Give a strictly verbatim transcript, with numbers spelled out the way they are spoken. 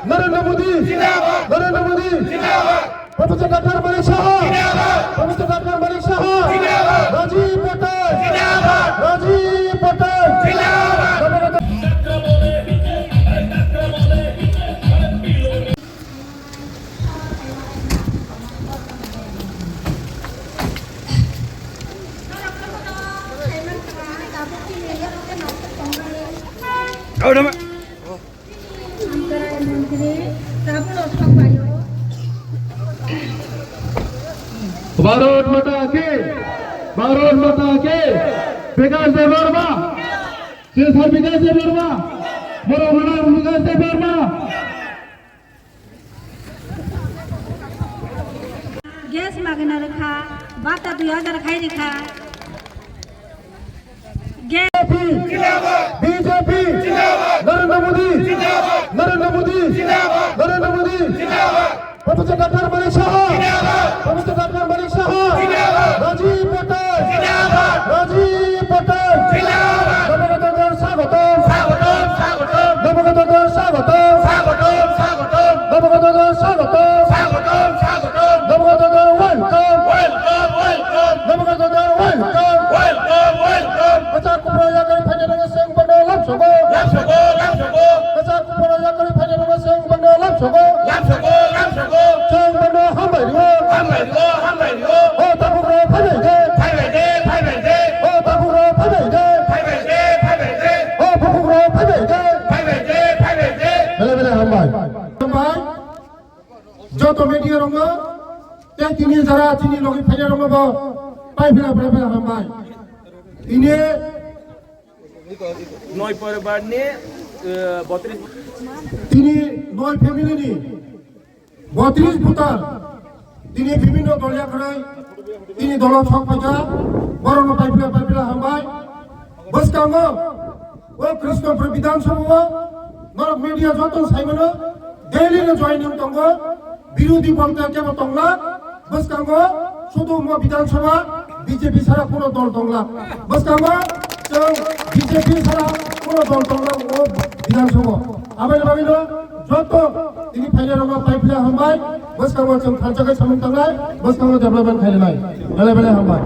Narendra Modi! Zindabad! Narendra Modi! Zindabad! Professor Doctor Manik Saha! Zindabad! Professor Doctor Manik Saha! Zindabad! Rajiv Patel! Zindabad! Rajiv Patel! Zindabad! Bharat Mata ki! Bharat Mata ki! Bikash Debbarma! Sir Bikash Debbarma! Boro Bharat Bikash Debbarma! Gas magna rwkha, bata dui hajar khai rwkha. Gas. B J P! B J P! Narendra Modi! Narendra Modi! Narendra Modi! Professor Doctor Manik Saha! Professor Doctor Manik Saha! Rajiv Patel! Rajiv Patel! Namaste, sir, swagotom! Swagotom, swagotom! Namaste, sir, swagotom! Swagotom, swagotom! Namaste, sir, swagotom! Swagotom, swagotom! Namaste, sir, welcome! Welcome, welcome! Namaste, sir, welcome! Welcome, welcome! Kwchak kuphur yakarwi phainairokno chwng bono lamsogo! Lamsogo, lamsogo! Kwchak kuphur yakarwi phainairokno chwng bono lamsogo! Lamsogo, lamsogo! Chwng bono hambai rwo! Hambai rwo, hambai rwo! O tabuk rok phaibai de! Phaibai de, phaibai de! O tabuk rok phaibai de! Phaibai de, phaibai de! O bukhuk rok phaibai de! Phaibai de, phaibai de! Belai belai hambai. Hambai. Joto media rokno tei tini jara chini logi phainai rokno bo pai phila belai belai hambai. Tini Noi poribar ni, eh, botris. Tini noi family ni botris voter. Tini bibhinno dol yakarwi tini dolo sok phaikha, borokno paipila paipila hambai. Bwskango o Krishnapur Bidhan Sabha o norok media joto saimano daily no joining tongo. Birodhi dol ta kebo tongla, bwskango sudu mo Bidhan Sabha B J P sara kuno dol tongla, bwskango chwng B J P sara kuno dol tongla o Bidhan Sabha. Aboni bagwino joto tini phainairokno paipila hambai, bwskango chwng thansa khe samung tangnai, bwskango development khainai. Belai belai hambai.